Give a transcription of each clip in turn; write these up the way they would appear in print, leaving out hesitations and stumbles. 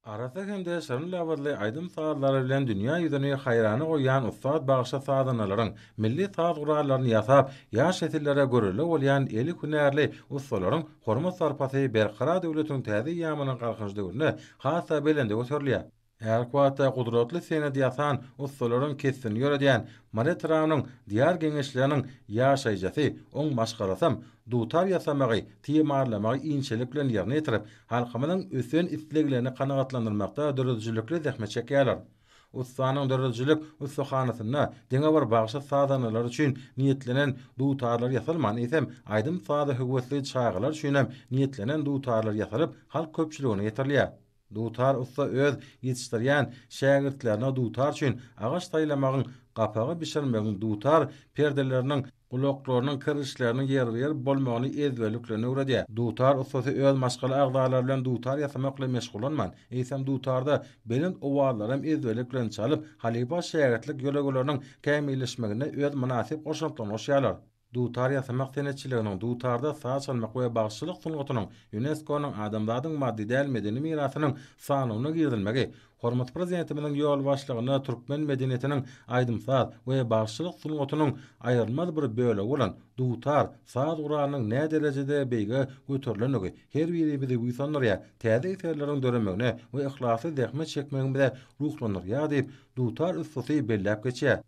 Arassa hem-de şirin labyzly aýdym-sazlary bilen dünýä ýüzüni haýrana goýýan ussat bagşy-sazandalaryň milli saz gurallaryny ýasap, ýaş nesillere görelde bolýan eli hünärli ussalaryň hormat-sarpasy Berkarar döwletiň täze eýýamynyň Galkynyş döwründe has-da belende göterilýär. Häzirki wagtda gudratly senedi ýasan ussalaryň kesbini ýöredýän Mary etrabynyň Diýar geňeşliginiň ýaşaýjysy, oň maşgalasam dutar ýasamagy, timarlamagy inçelik bilen ýerine ýetirip, halkymyzyň ösen isleglerini kanagatlandyrmakda döredijilikli zähmet çekýärler. Ussanyň döredijilik ussahanasynda diňe bir bagşy-sazandalar üçin niýetlenen dutarlar ýasalman, eýsem, aýdym-saza höwesli çagalar üçinem niýetlenen dutarlar ýasalyp, halk köpçüligine ýetirilýär. Dutar ussa öz ýetişdirýän şägirtlerine dutar üçin agaç saýlamagyň, gapagy bişirmegiň, dutar perdeleriniň, gulaklarynyň, kirişleriniň ýerbe-ýer bolmagyny ezberlik bilen öwredýär. Dutar ussasy öz maşgala agzalary bilen dutar ýasamak bilen meşgullanman, eýsem dutarda belent owazlaram ezberlik bilen çalyp, halypa-şägirtlik ýörelgeleriniň kämilleşmegine öz mynasyp goşantlaryny goşýarlar. Dutar ýasamak senetçiliginiň, dutarda saz çalmak we bagşyçylyk sungatynyň Ýunesko-nyň Adamzadyň maddy däl medeni mirasynyň sanawyna girizilmegi, hormatly Prezidentimiziň ýolbaşçylygynda türkmen medeniýetiniň aýdym-saz we bagşyçylyk sungatynyň aýrylmaz bir bölegi bolan dutar saz guralynyň näderejede beýige göterilendigi her birimizi buýsandyrýar, täze eserleriň döremegine we yhlasly zähmet çekmegimize ruhlandyrýar diýip, dutar ussasy belläp geçýär.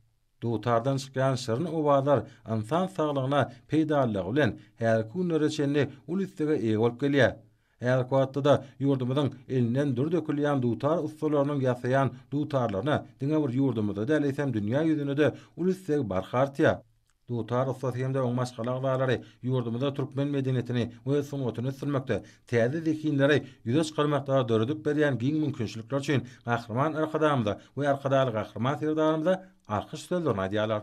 Dutardan çykýan şirin owazlar ynsan saglygyna peýdalylygy bilen häzirki günlere çenli uly islege eýe bolup gelýär. Häzirki wagtda-da ýurdumyzyň elinden dür dökülýän dutar ussalarynyň ýasaýan dutarlaryna diňe bir ýurdumyzda däl, eýsem dünýä ýüzünde-de uly isleg barha artýar. Dutar ussasy hem-de oň maşgala agzalary ýurdumyzda türkmen medeniýetini we sungatyny ösdürmekde, täze zehinleri ýüze çykarmakda döredip berýän giň mümkinçilikler üçin Gahryman Arkadagymyza we Arkadagly Gahryman Serdarymyza alkyş sözlerini aýdýarlar.